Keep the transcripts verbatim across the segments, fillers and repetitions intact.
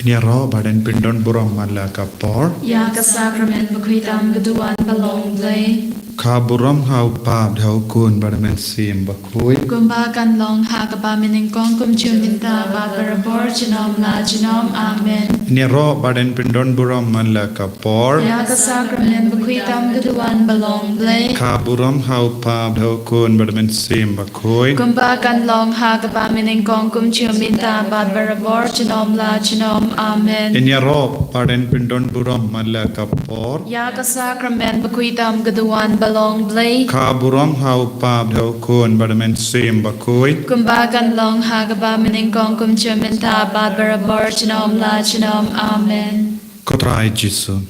Ïaroh bad yn pyndon burom man la ka por. Ïa ka sakramen bakhuid tam ka duwan ba long Blei. Ka burom ha u Kpa bad ha u Khun bad ha u Mynsiem Bakhuid. Kumba kan long ha kaba mynnyngkong kum shynna bad barabor junom la junom. Amen. Ïaroh bad yn pyndon burom man la ka por. Ïa ka sakramen bakhuid tam ka duwan ba long Blei. Ka burom ha u Kpa bad ha u Khun bad ha u Mynsiem Bakhuid. Kumba kan long ha kaba mynnyngkong kum shynna bad barabor junom la junom. Amen. Ïaroh bad yn pyndon burom man la ka por. Ïa ka sakramen bakhuid tam ka duwan ba long Blei. Ka burom ha u Kpa bad ha u Khun bad ha u Mynsiem Bakhuid. Kumba kan long ha kaba mynnyngkong kum shynna bad barabor junom la junom. Amen. Ko Trai Jisu,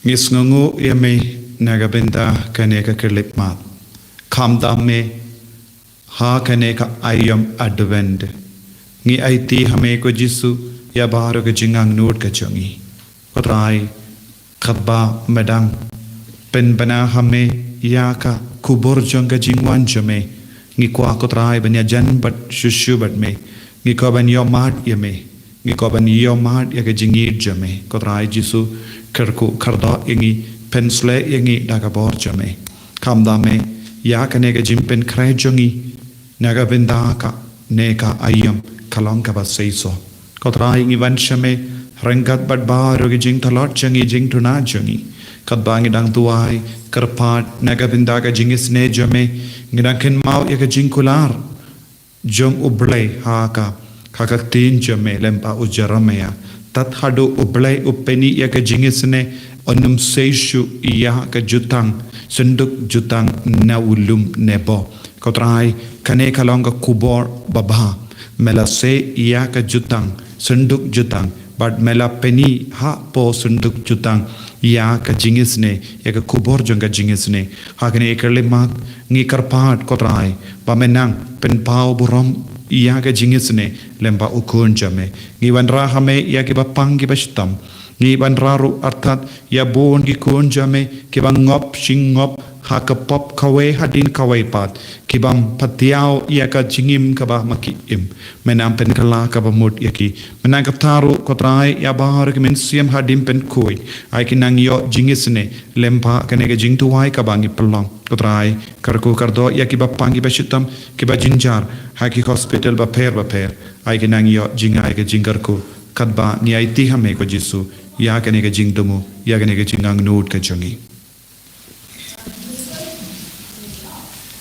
ngi sngewnguh ïa me na ka bynta kane ka khyllipmat. Khamtam me ha kane ka aïom Advent. Ngi aiti ha me ko Jisu ïa baroh ka jingangnud ka jong ngi. Ko Trai, katba me dang pynbna ha me ïa ka khubor jong ka jingwan jong me, ngi kwah ko Trai ban ïajan bad shuh shuh bad me. Ngi kwah ban ïohmad ïa me. Ngi kwah ban ïohmad ïa ka jingïeit jong me. Ko Trai Jisu, kyrkhu kyrdoh ïa ngi, pynshlei ïa ngi da ka bor jong me. Khamtam me ïa kane ka jingpynkhreh jong ngi na ka bynta kane ka aïom ka long kaba seisoh. Ko Trai, ngi wan sha me ryngkat bad baroh ki jingtlot jong ngi, jingduna jong ngi. Katba ngi dang duwai kyrpad na ka bynta ka jingisynei jong me, ngi dang kynmaw ïa ka jingkular jong U Blei ha ka, ha ka ktien jong me lem bad u Jeremaïah. Tad haduh U Blei u pyni ïa ka jingisynei, un ym sei shuh ïa ka jutang, synduk jutang na u lum Nebo. Ko Trai, kane ka long ka khubor babha. Me la sei ïa ka jutang, synduk jutang, bad me la pyni hapoh synduk jutang ïa ka jingisynei, ïa ka khubor jong ka jingisynei. Ha kane ka khyllipmat ngi kyrpad ko Trai ba men nang pynpaw burom ïa ka jingisynei lem bad u Khun jong me. Ngi wanrah ha me ïa kiba pang kiba shitom. Ngi wanrah ruh artat ïa bun ki khun jong me kiba ngop shingop ha ka pop kawei hadien kawei pat, ki bym pat ïoh ïa ka jingim kaba ma ki im. Men nang pynkylla kaba mut ïa ki. Men nang kata ruh ko Trai ïa baroh ki mynsiem hadien pynkhuid, ai ki nang ïoh jingisynei lem bad kane ka jingduwai kaba ngi pynlong. Ko Trai, kyrkhu kyrdoh ïa kiba pang kiba shitom, kiba jynjar ha ki hospital bapher bapher, ai ki nang ïoh jingai ka jingkyrkhu. Katba ngi aiti ha me ko Jisu ïa kane ka jingthmu, ïa kane ka jingangnud ka jong ngi.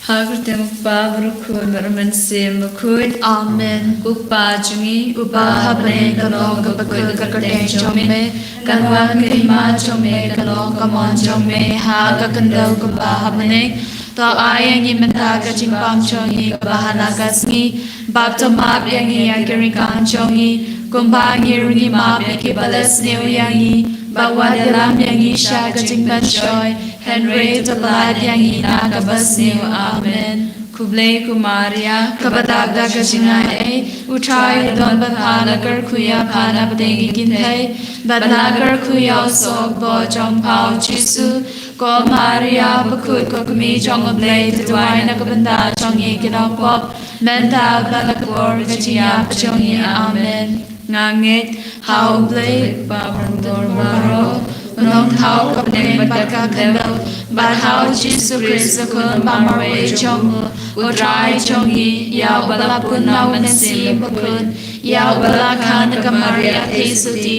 Ha ka kyrteng U Kpa bad U Khun bad U Mynsiem Bakhuid. Amen. U Kpa jong ngi uba ha bneng, ka long kaba kut ka kyrteng jong me. Kan wan ka hima jong me, kan long ka mon jong me ha ka khyndew kumba ha bneng. To ai ïa ngi mynta ka jingbam jong ngi kaba ha la ka sngi. Bad to map ïa ngi ïa ki ryngkang jong ngi, kumba ngi ruh ngi map ïa kiba la sniew ïa ngi. Bad wat ïalam ïa ngi sha ka jingpynshoi, hynrei to pynlait ïa ngi na kaba sniew. Amen. Khublei ko Maria, kaba dap da ka jingaiei, U Trai u don bad pha, la kyrkhu ïa pha na pdeng ki kynthei, bad la kyrkhu ïa u soh bor jong pha U Jisu. Ko Maria bakhuid, ko kmie jong U Blei, to duwai na ka bynta jong ngi ki nongpop, mynta bad ha ka por ka jingïap jong ngi. Amen. Nga ngeit ha U Blei Kpa Bakhuid baroh, u nongthaw ka bneng bad ka khyndew, bad ha U Jisu Khrist u Khun ba marwei jong u, U Trai jong ngi, ïa uba la pun na U Mynsiem Bakhuid, ïa uba la kha na ka Maria theisotti,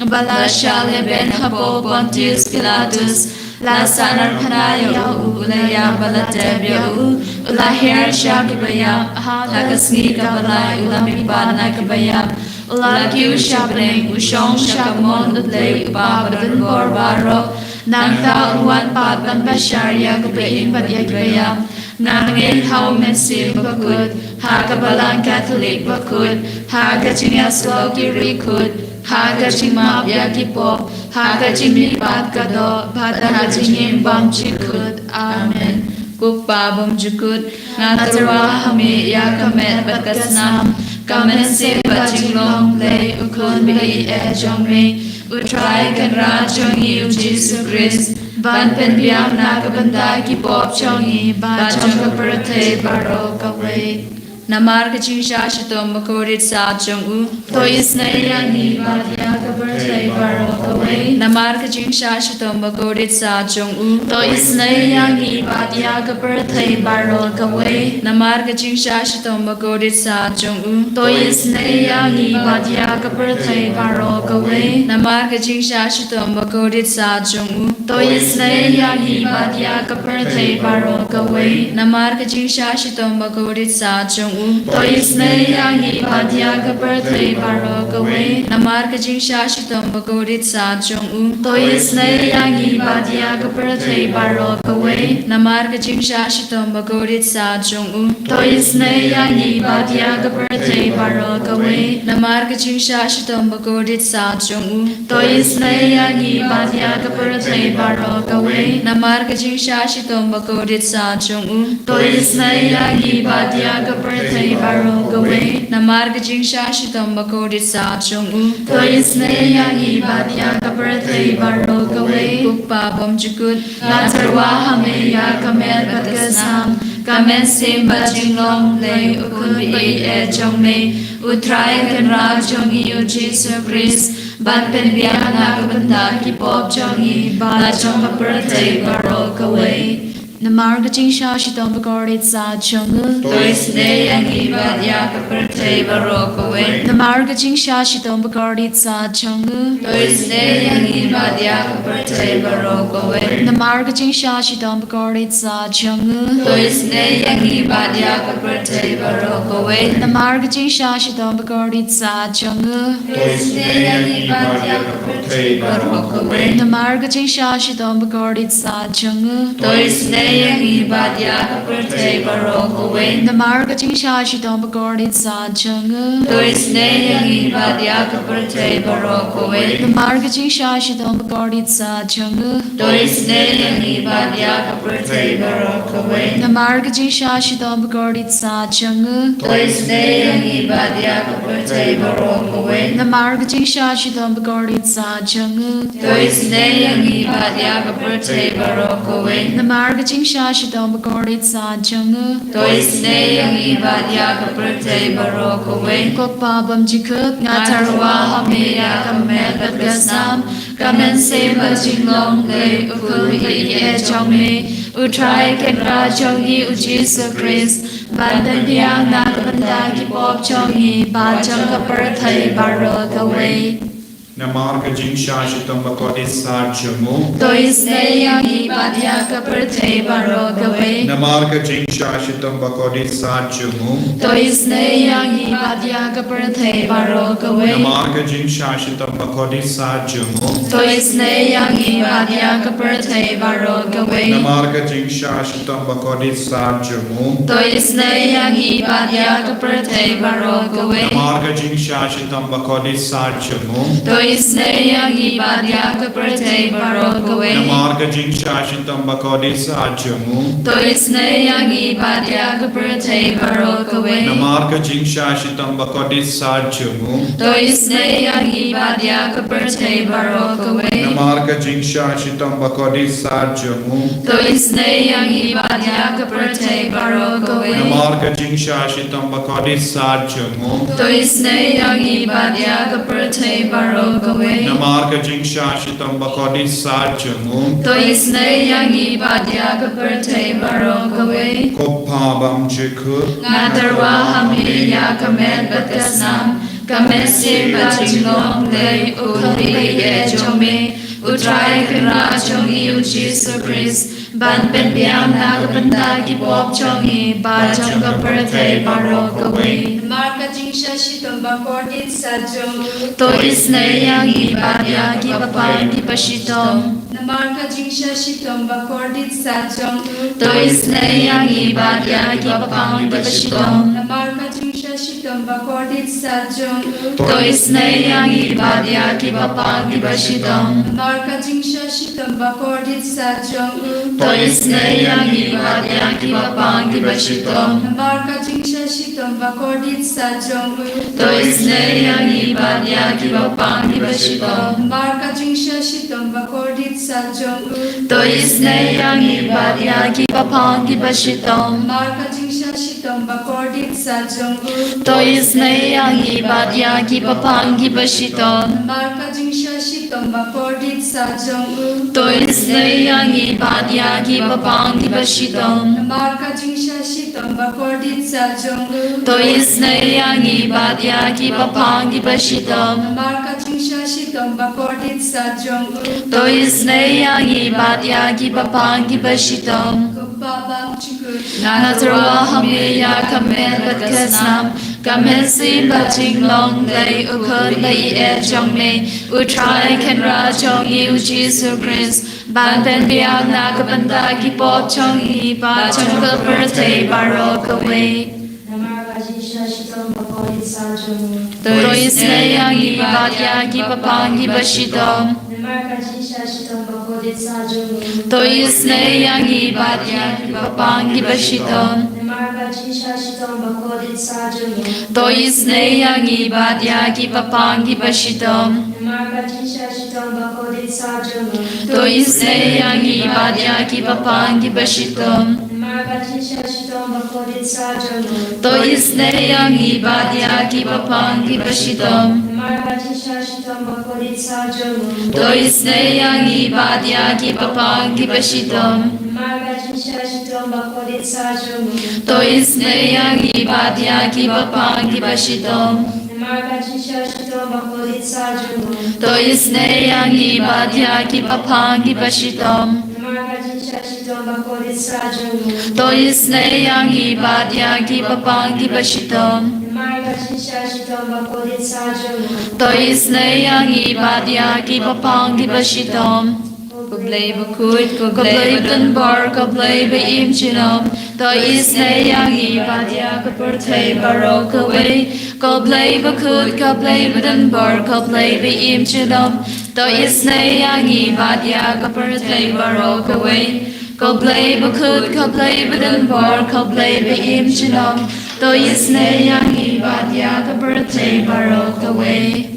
uba la shah lehbeiñ hapoh Pontius Pilatus, la sahnarphna ïa u, u la ïap bad la tep ïa u, u la hiar sha kiba ïap, ha ka sngi kaba lai u la mihpat na kiba ïap, u la kiew sha bneng, u shong sha ka mon U Blei Uba badonbor baroh. Nangta un wan pat ban bishar ïa kiba im bad ïa kiba ïap. Nga ngeit ha U Mynsiem Bakhuid, ha ka Balang Katholik bakhuid, ha ka jingïasyllok ki riewkhuid, ha ka jingmap ïa ki pop, ha ka jingmihpat ka doh, bad ha ka jingim bymjukut. Amen. Ko Kpa bymjukut, nga tyrwa ha me ïa ka met bad ka snam, ka mynsiem bad jinglong Blei U Khun ba ïeit jong me, U Trai Kynrad jong ngi U Jisu Khrist, ban pynbiang na ka bynta ki pop jong ngi bad jong ka pyrthei baroh kawei. Namar ka jingshah shitom bakordit sat jong u. To isynei ïa ngi bad ïa ka pyrthei baroh kawei. Namar ka jingshah shitom bakordit sat jong u. To isynei ïa ngi bad ïa ka pyrthei baroh kawei. Namar ka jingshah shitom bakordit sat jong u. To isynei ïa ngi bad ïa ka pyrthei baroh kawei. Namar ka jingshah shitom bakordit sat jong u. To isynei ïa ngi bad ïa ka pyrthei baroh kawei. Namar ka jingshah shitom bakordit sat jong u. To isynei ïa ngi bad ïa ka pyrthei baroh kawei. Namar ka jingshah shitom bakordit sat jong u. To isynei ïa ngi bad ïa ka pyrthei baroh kawei. Namar ka jingshah shitom bakordit sat jong u. To isynei ïa ngi bad ïa ka pyrthei baroh kawei. Namar ka jingshah shitom bakordit sat jong u. To isynei ïa ngi bad ïa ka pyrthei baroh kawei. Namar ka jingshah shitom bakordit sat jong u. To isynei ïa ngi bad ïa ka pyrthei baroh kawei. Namar ka jingshah shitom bakordit sat jong u. To isynei ïa ngi bad ïa ka pyrthei baroh kawei. Ko Pa bymjukut. Nga tyrwa ha me ïa ka met bad ka snam, ka mynsiem bad jinglong, lei u khun baieit jong me, U Trai Kynrad jong ngi U Jisu Khrist, ban pynbiang na ka bynta ki pop jong ngi bad jong ka pyrthei baroh kawei. Namar ka jingshah shitom bakordit sat jong u. To isynei ïa ngi bad ïa ka pyrthei baroh kawei. Namar ka jingshah shitom bakordit sat jong u. To isynei ïa ngi bad ïa ka pyrthei baroh kawei. Namar ka jingshah shitom bakordit sat jong u. To isynei ïa ngi bad ïa ka pyrthei baroh kawei. Namar ka jingshah shitom bakordit sat jong u. To isynei ïa ngi bad ïa ka pyrthei baroh kawei. Namar ka jingshah shitom bakordit sat jong u. To isynei ïa ngi bad ïa ka pyrthei baroh kawei. Namar ka jingshah shitom bakordit sat jong u. To isynei ïa ngi bad ïa ka pyrthei baroh kawei. Namar ka jingshah shitom bakordit sat jong u. To isynei ïa ngi bad ïa ka pyrthei baroh kawei. Namar ka jingshah shitom bakordit sat jong u. To isynei ïa ngi bad ïa ka pyrthei baroh kawei. Namar ka jingshah shitom bakordit sat jong u. To isynei ïa ngi bad ïa ka pyrthei baroh kawei. Namar ka jingshah shitom bakordit sat jong u. To isynei ïa ngi bad ïa ka pyrthei baroh kawei. Ko Pa bymjukut, nga tyrwa ha me ïa ka met bad ka snam, ka mynsiem bad jinglong, lei u khun baieit jong me, U Trai Kynrad jong ngi U Jisu Khrist, ban pynbiang na ka bynta ki pop jong ngi bad jong ka pyrthei baroh kawei. Namar ka jingshah shitom bakordit sat jong u. To isynei ïa ngi bad ïa ka pyrthei baroh kawei. Namar ka jingshah shitom bakordit sat jong u. To isynei ïa ngi bad ïa ka pyrthei baroh kawei. Namar ka jingshah shitom bakordit sat jong u. To isynei ïa ngi bad ïa ka pyrthei baroh kawei. Namar ka jingshah shitom bakordit sat jong u. To isynei ïa ngi bad ïa ka pyrthei baroh kawei. Namar ka jingshah shitom bakordit sat jong u. To isynei ïa ngi bad ïa ka pyrthei baroh kawei. Namar ka jingshah shitom bakordit sat jong u. To isynei ïa ngi bad ïa ka pyrthei baroh kawei. Namar ka jingshah shitom bakordit sat jong u. To isynei ïa ngi bad ïa ka pyrthei baroh kawei. Namar ka jingshah shitom bakordit sat jong u. To isynei ïa ngi bad ïa ka pyrthei baroh kawei. Namar ka jingshah shitom bakordit sat jong u. To isynei ïa ngi bad ïa ka pyrthei baroh kawei. Namar ka jingshah shitom bakordit sat jong u. To isynei ïa ngi bad ïa ka pyrthei baroh kawei. Ko Pa bymjukut. Nga tyrwa ha me ïa ka met bad ka snam, ka mynsiem bad jinglong, lei u khun baieit jong me, U Trai Kynrad jong ngi U Jisu Khrist, ban pynbiang na ka bynta ki pop jong ngi bad jong ka pyrthei baroh kawei. Namar ka jingshah shitom bakordit sat jong u. To isynei ïa ngi bad ïa kiba pang kiba shitom. Namar ka jingshah shitom bakordit sat jong u. To isynei ïa ngi bad ïa kiba pang kiba shitom. Namar ka jingshah shitom bakordit sat jong u. To isynei ïa ngi bad ïa kiba pang kiba shitom. Namar ka jingshah shitom bakordit sat jong u. To isynei ïa ngi bad ïa kiba pang kiba shitom. Namar ka jingshah shitom bakordit sat jong u. To isynei ïa ngi bad ïa kiba pang kiba shitom. Namar ka jingshah shitom bakordit sa jong u. To isynei ïa ngi bad ïa ki paphang kiba shitom. Namar ka jingshah shitom bakordit sa jong u. To isynei ïa ngi bad ïa ki paphang kiba shitom. Namar ka jingshah shitom bakordit sa jong u. To isynei ïa ngi bad ïa ki paphang kiba shitom. Namar ka jingshah shitom bakordit sa jong u. To isynei ïa ngi bad ïa ki paphang kiba shitom. Namar ka jingshah shitom bakordit sa jong u. To isynei ïa ngi bad ïa ki paphang kiba shitom. Ko Kpa Bymjukut. Nga tyrwa ha me ïa ka met bad ka snam, ka mynsiem bad jinglong dei u khun baieit jong me, U Trai Kynrad jong ngi U Jisu Khrist, ban pynbiang na ka bynta ki pop jong ngi bad jong ka pyrthei baroh kawei. Namar ka jingshah shitom bakordit sa jong u. To isynei ïa ngi bad ïa ki paphang kiba shitom. Namar ka jingshah shitom bakordit sa jong u. To isynei ïa ngi bad ïa ki paphang kiba shitom. Namar ka jingshah shitom bakordit sa jong u. To isynei ïa ngi bad ïa ki paphang kiba shitom. Namar ka jingshah shitom bakordit sa jong u. To isynei ïa ngi bad ïa ki paphang kiba shitom. Namar ka jingshah shitom bakordit sa jong u. To isynei ïa ngi bad ïa ki paphang kiba shitom. Namar ka jingshah shitom bakordit sa jong u. To isynei ïa ngi bad ïa ki paphang kiba shitom. Namar ka jingshah shitom bakordit sa jong u. To isynei ïa ngi bad ïa ki paphang kiba shitom. Namar ka jingshah shitom bakordit sa jong u. To isynei ïa ngi bad ïa ki paphang kiba shitom. Namar ka jingshah shitom bakordit sa jong u. To isynei ïa ngi bad ïa ki paphang kiba shitom. Namar ka jingshah shitom bakordit sa jong u. To isynei ïa ngi bad ïa ki paphang kiba shitom. Ko Blei bakhuid, ko Blei badonbor, ko Blei ba im junom. To isynei ïa ngi bad ïa ka pyrthei baroh kawei. Ko Blei bakhuid, ko Blei badonbor, ko Blei ba im junom. To isynei ïa ngi bad ïa ka pyrthei baroh kawei. Ko Blei bakhuid, ko Blei badonbor, ko Blei ba im junom. To isynei ïa ngi bad ïa ka pyrthei baroh kawei.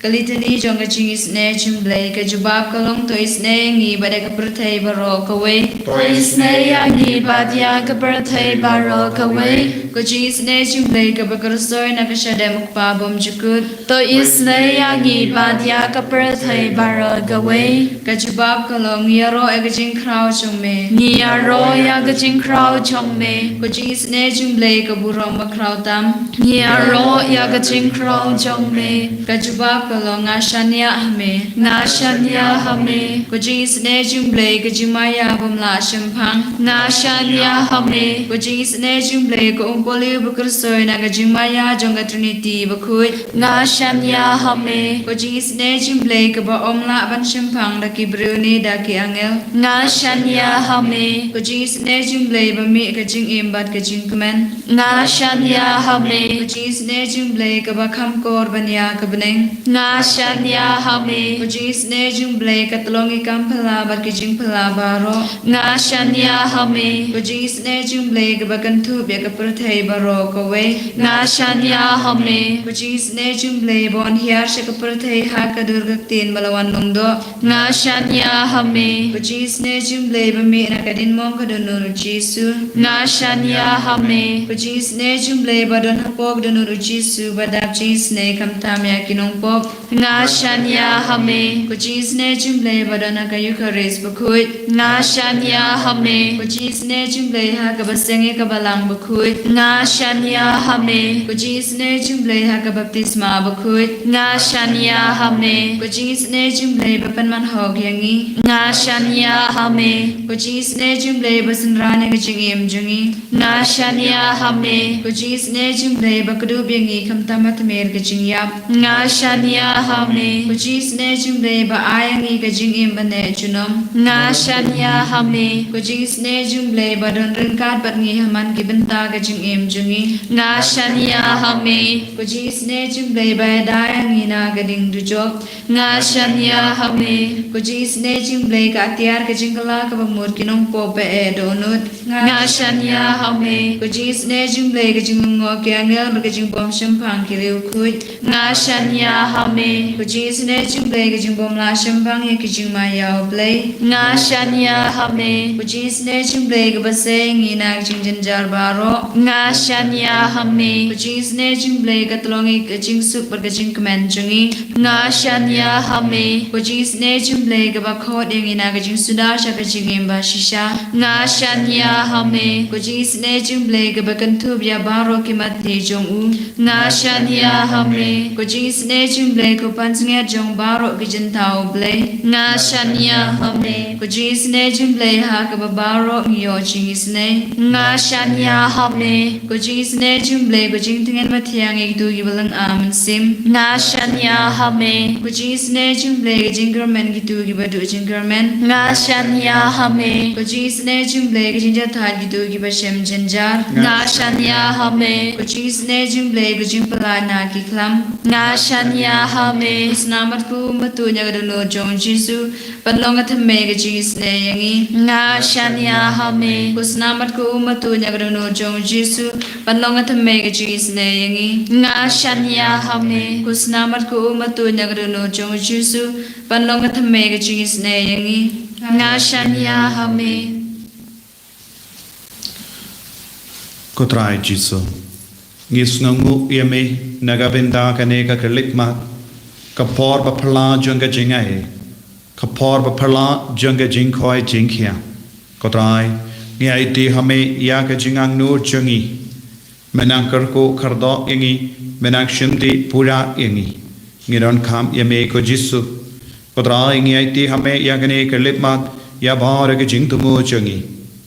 Ka Litany jong ka jingisynei jong U Blei. Ka jubab ka long: To isynei ïa ngi bad ïa ka pyrthei baroh kawei. To isynei ïa ngi bad ïa ka pyrthei baroh kawei. Ka jingisynei jong U Blei kaba kyrsoi na ka shadem U Kpa Bymjukut. To isynei ïa ngi bad ïa ka pyrthei baroh kawei. Ka jubab ka long: Ngi ïaroh ïa ka jingkhraw jong me. Ngi ïaroh ïa ka jingkhraw jong me. Ka jingisynei jong U Blei ka burom bakhraw tam. Ngi ïaroh ïa ka jingkhraw jong me. Ka jubab ka long: Nga shaniah ha me. Nga shaniah ha me. Ka jingisynei jong U Blei ka jingmaïa bym lah shemphang. Nga shaniah ha me. Ka jingisynei jong U Blei ka umpohliew ba kyrsoi na ka jingmaïa jong ka Trinity bakhuid. Nga shaniah ha me. Ka jingisynei jong U Blei kaba ym lah ban shemphang da ki briew ne da ki angel. Nga shaniah ha me. Ka jingisynei jong U Blei ba mih ka jingim bad ka jingkmen. Nga shaniah ha me. Ka jingisynei jong U Blei kaba kham kor ban ïa ka bneng. Nga shaniah ha me. Ka jingisynei jong U Blei ka tlong ïa ki kam phylla bad ki jingphylla baroh. Nga shaniah ha me. Ka jingisynei jong U Blei kaba kynthup ïa ka pyrthei baroh kawei. Nga shaniah ha me. Ka jingisynei jong U Blei ba wan hiar sha ka pyrthei ha ka dur ka ktien ba la wan lyngdoh. Nga shaniah ha me. Ka jingisynei jong U Blei ba mih na ka diengmong ka dohnud U Jisu. Nga shaniah ha me. Ka jingisynei jong U Blei ba don hapoh ka dohnud U Jisu ba dap jingisynei khamtam ïa ki nongpop. Nga shaniah ha me. Ka jingisynei jong U Blei ba don ha ka Eukharist bakhuid. Nga shaniah ha me. Ka jingisynei jong U Blei ha kaba seng ïa ka balang bakhuid. Nga shaniah ha me. Ka jingisynei jong U Blei ha ka baptisma bakhuid. Nga shaniah ha me. Ka jingisynei jong U Blei ba pynman hok ïa ngi. Nga shaniah ha me. Ka jingisynei jong U Blei ba synran ïa ka jingim jong ngi. Nga shaniah ha me. Ka jingisynei jong U Blei ba kdup ïa ngi khamtam ha tmier ka jingïap. Nga shaniah ha me. Ka jingisynei jong U Blei ba ai ïa ngi ka jingim ba neh junom. Nga shaniah ha me. Ka jingisynei jong U Blei ba don ryngkat bad ngi ha man ki bynta ka jingim jong ngi. Nga shaniah ha me. Ka jingisynei jong U Blei ba ïada ïa ngi na ka ding dujok. Nga shaniah ha me. Ka jingisynei jong U Blei ka atiar ka jingkylla kaba mut ki nongpop ba eh dohnud. Nga shaniah ha me. Ka jingisynei jong U Blei ka jinglyngngoh ki angel bad ka jingbym shemphang ki riewkhuid. Nga shaniah ha ha me. Ko jingisynei jong U Blei, ka jingbymlah shemphang ïa ki jingma ïa U Blei, nga shaniah ha me. Ko jingisynei jong U Blei kaba sei ïa ngi na ka jingjynjar baroh, nga shaniah ha me. Ko jingisynei jong U Blei ka tyllong ïa ka jingsuk bad ka jingkmen jong ngi, nga shaniah ha me. Ko jingisynei jong U Blei kaba khot ïa ngi na ka jingsuda sha ka jingim bashisha, nga shaniah ha me. Ko jingisynei jong U Blei kaba kynthup ïa baroh ki matti jong u, nga shaniah ha me. Ko jingisynei jong U Blei ko pansngiat jong baroh ki jingthaw U Blei, nga shaniah ha me. Ko jingisynei jong U Blei ha kaba baroh ngi ïoh jingisynei, nga shaniah ha me. Ko jingisynei jong U Blei ko jingtngen mathiang ïa kito kiba lynga mynsiem, nga shaniah ha me. Ko jingisynei jong U Blei ka jingkyrmen kito kiba duh jingkyrmen, nga shaniah ha me. Ko jingisynei jong U Blei ka jingjahthait kito kiba shem jynjar, nga shaniah ha me. Ko jingisynei jong U Blei ka jingpyllait na ki khlam, nga shaniah ha me. Ko snam bad ko um ba tuid na ka dohnud jong U Jisu, ban long ka thymmei ka jingisynei ïa ngi, nga shaniah ha me. Ko snam bad ko um ba tuid na ka dohnud jong U Jisu, ban long ka thymmei ka jingisynei ïa ngi, nga shaniah ha me. Ko snam bad ko um ba tuid na ka dohnud jong U Jisu, ban long ka thymmei ka jingisynei ïa ngi, nga shaniah ha me. Ko Trai Jisu, ngi sngewnguh ïa me na ka bynta kane ka khyllipmat, ka por ba phylla jong ka jingai, ka por ba phylla jong ka jingkhoi jingkhia. Ko Trai, ngi aiti ha me ïa ka jingangnud jong ngi. Me nang kyrkhu kyrdoh ïa ngi, me nang shimti pura ïa ngi. Ngi donkam ïa me ko Jisu. Ko Trai, ngi aiti ha me ïa kane ka khyllipmat, ïa baroh ka jingthmu jong ngi,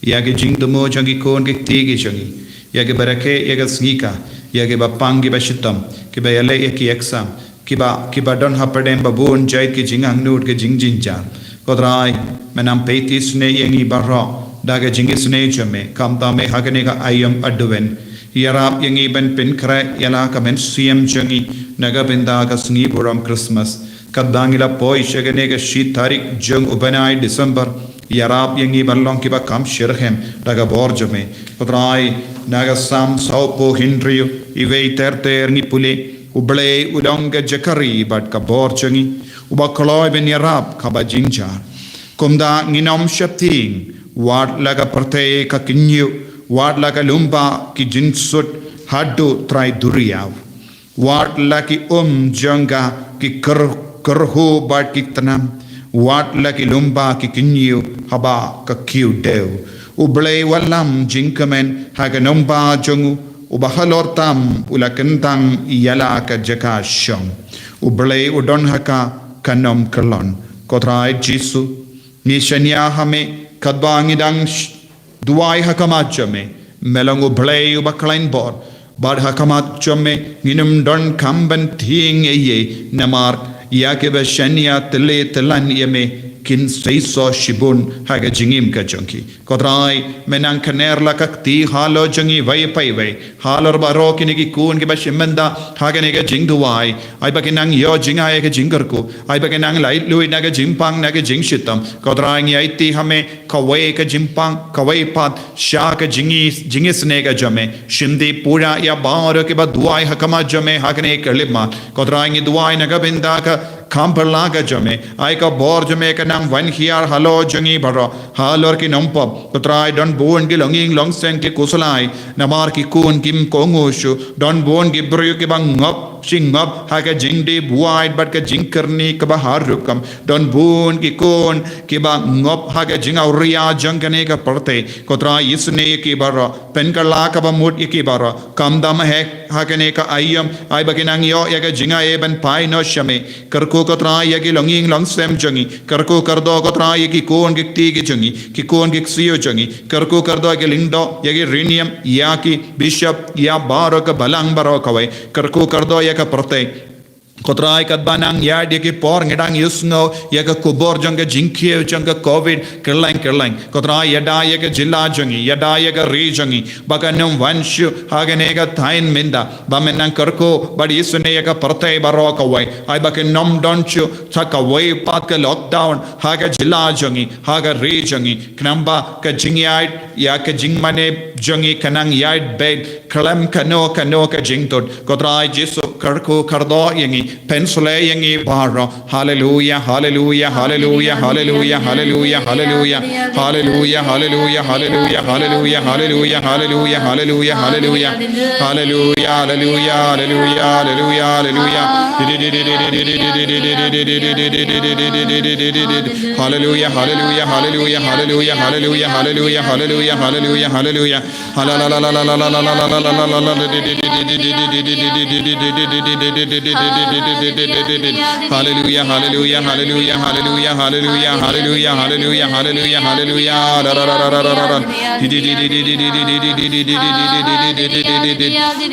ïa ka jingthmu jong ki khun ki kti ki jong ngi, ïa kiba rakhe ïa ka sngi ka, ïa kiba pang kiba shitom, kiba ïaleh ïa ki exam, kiba, kiba don hapdeng ba bun jait ki jingangnud ki jingjynjar. Ko Trai, me nang peit isynei ïa ngi baroh da ka jingisynei jong me, khamtam eh ha kane ka aïom Advent. Ïarap ïa ngi ban pynkhreh ïa la ka mynsiem jong ngi na ka bynta ka sngi burom Christmas. Katba ngi la poi sha kane ka shi tarik jong u bnai December, ïarap ïa ngi ban long kiba kham shitrhem da ka bor jong me. Ko Trai, na ka Salm sawphew hynriew, iwei ter ter ngi pule, U Blei u long ka jaka ri bad ka bor jong ngi, uba kloi ban ïarap kaba jynjar. Kumta ngin ym sheptieng, wat la ka pyrthei ka kynñiuh, wat la ka lyngba ki jingsut haduh trai duriaw. Wat la ki um jong ka ki kyrhuh bad ki tnam, wat la ki lyngba ki kynñiuh haba ka kiew dew. U Blei u wallam jingkmen ha ka nongbah jong u, uba halor tam u la kyntang ïa la ka jaka shong. U Blei u don ha ka, kan ym kyllon. Ko Trai Jisu, ngi shaniah ha me katba ngi dang duwai ha khmat jong me. Me long U Blei uba khlaiñ bor, bad ha khmat jong me ngin ym donkam ban tieng ei ei, namar ïa kiba shaniah tylli tyllan ïa me kin seisoh shibun ha ka jingim ka jong ki. Ko Trai, me nang kner la ka kti halor jong ngi iwei pa iwei, halor baroh kine ki khun kiba shim bynta ha kane ka jingduwai. Ai ba kin nang ïoh jngai ha ka jingkyrkhu, ai ba kin nang laitluid na ka jingpang na ka jingshitom. Ko Trai, ngi aiti ha me kawei ka jingpang, kawei pat sha ka jingi, jingisynei ka jong me. Shimti pura ïa baroh kiba duwai ha khmat jong me ha kane ka khyllipmat. Ko Trai, ngi duwai na ka bynta ka kham phylla ka jong me. Ai ka bor jong me kan nang wan hiar halor jong ngi baroh, halor ki nongpop. Ko Trai, don bun ki longïing longsem ki khuslai namar ki khun kim kohnguh shuh. Don bun ki briew kiba ngop shi ngop ha ka jingdih buaid bad ka jingkyrni kaba har rukom. Don bun ki khun kiba ngop ha ka jingawria jong kane ka pyrthei. Ko Trai, isynei ïa ki baroh, pynkylla kaba mut ïa ki baroh. Khamtam eh ha kane ka aïom, ai ba kin nang ïoh ïa ka jingai ban phai noh sha me. Kyrkhu Ko Trai ïa ki longïing longsem jong ngi. Kyrkhu kyrdoh Ko Trai ïa ki khun ki kti ki jong ngi, ki khun ki ksiew jong ngi. Kyrkhu kyrdoh ïa ki lyngdoh, ïa ki riewniam, ïa ki bishop, ïa baroh ka balang baroh kawei. Kyrkhu kyrdoh ïa ka pyrthei. Ko Trai, katba nang ïaid ïa ki por ngi dang ïohsngew ïa ka khubor jong ka jingkhiew jong ka covid kylleng kylleng. Ko Trai, ïada ïa ka jylla jong ngi, ïada ïa ka ri jong ngi, ba kan ym wan shuh ha kane ka thaiñ mynta. Ba men nang kyrkhu bad isynei ïa ka pyrthei baroh kawei. Ai ba kan ym don shuh sa kawei pat ka lockdown ha ka jylla jong ngi, ha ka ri jong ngi. Khnang ba ka jingïaid ïa ka jingmane jong ngi kan nang ïaid beit khlem kano kano ka jingtud. Ko Trai Jisu, kyrkhu kyrdoh ïa ngi, Pynsleh ïa ngi baroh. Haleluia, haleluia, haleluia, haleluia, haleluia, haleluia. Haleluia, haleluia, haleluia, haleluia, haleluia, haleluia, haleluia, haleluia. Haleluia, haleluia, haleluia, haleluia, haleluia. Haleluia, haleluia, haleluia, haleluia, haleluia, haleluia, haleluia, haleluia, haleluia, haleluia. Haleluia, haleluia, haleluia, haleluia, haleluia, haleluia, haleluia, haleluia, haleluia, haleluia.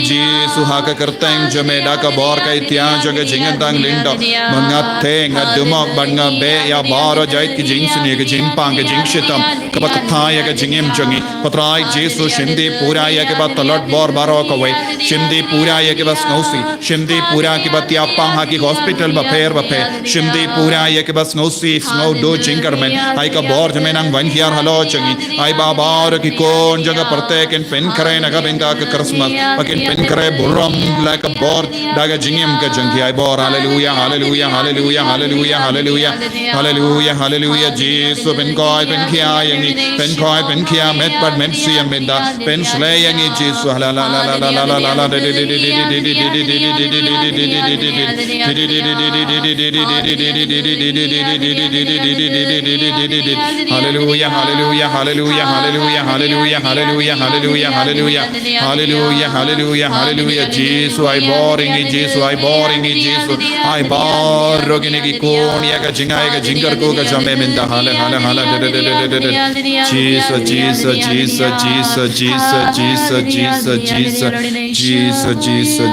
Jisu, ha ka kyrteng jong me, da ka bor ka ïaid jong ka jingim dang lyngdoh, ma nga te nga dum bad nga beh ïa baroh jait ki jingsniew, ki jingpang, ki jingshitom kaba kthah ïa ka jingim jong ngi. Ko Trai Jisu, shim dih pura ïa kiba tlot bor baroh kawei. Shim dih pura ïa kiba sngewsih. Shim dih pura kiba thiah pang ha ki hospital bapher bapher. Shim dih pura ïa kiba sngewsih, sngewduh jingkyrmen. Ai ka bor jong me nang ban hiar halor jong ngi. Ai ba baroh ki khun jong ka pyrthei kin pynkhreh na ka bynta ka Christmas. Ba kin pynkhreh burom la ka bor da ka jingim ka jong ki. Ai bor. Haleluia, haleluia, haleluia, haleluia, haleluia. Haleluia, haleluia, Jisu, pynkhoi pynkhia ïa ngi, pynkhoi pynkhia met bad mynsiem mynta, pynsleh ïa ngi, Jisu. Hala, la, la, la, la, la, la, la, la. Haleluia, haleluia, haleluia, haleluia, haleluia, haleluia, haleluia, haleluia. Haleluia, haleluia, haleluia. Jisu, ai bor ïa ngi, Jisu, ai bor ïa ngi, Jisu. Ai bor ïa ngi, ki khun ïa ka jingai ka jingkyrkhu ka jong me mynta. Hale, hale, hale. Jisu,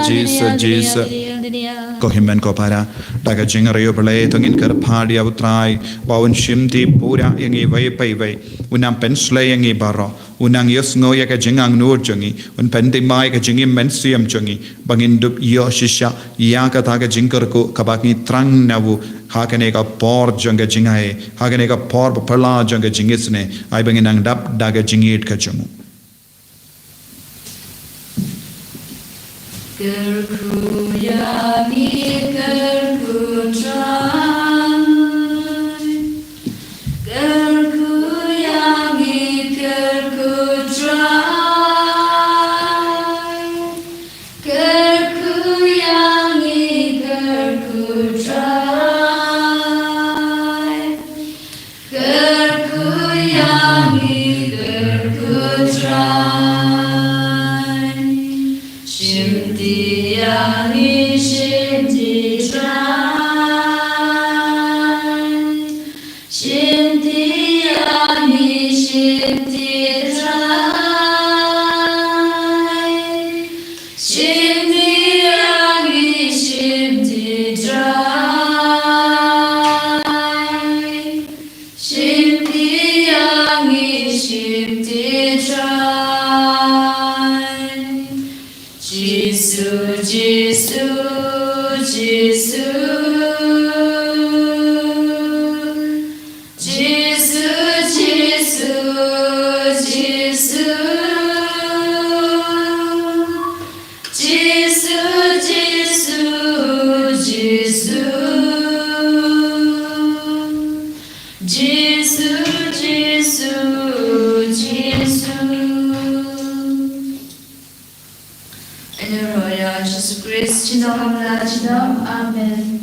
Jisu, Jisu. Ko hynmen ko para, da ka jingriewblei to ngin kyrpad ïa U Trai ba un shim dih pura ïa ngi iwei pa iwei. Un nang pynsleh ïa ngi baroh. Un nang ïohsngew ïa ka jingangnud jong ngi, un pyndima ïa ka jingim mynsiem jong ngi, ba ngin dup ïoh shisha ïa kata ka jingkyrkhu kaba ngi thrang na u, ha kane ka por jong ka jingai, ha kane ka por ba phylla jong ka jingisynei, ai ba ngin nang dap da ka jingïeit ka jong u. Kyrkhu ïa ngi, kyrkhu Trai. Kyrkhu ïa ngi, kyrkhu Trai. Kyrkhu ïa ngi, kyrkhu Trai. Kyrkhu ïa ngi, kyrkhu Trai. Shim dih ïa ngi, shim dih Trai. Shim dih ïa ngi, shim dih Trai. Shim dih ïa ngi, shim dih Trai. Shim dih ïa ngi, shim dih Trai. Jisu, Jisu, Jisu. Jisu, Jisu, Jisu. Jisu, Jisu, Jisu. Jisu, Jisu, Jisu. Ïa ka roi Jisu Khrist, jingdon ïa ngi la jingdon. Amen.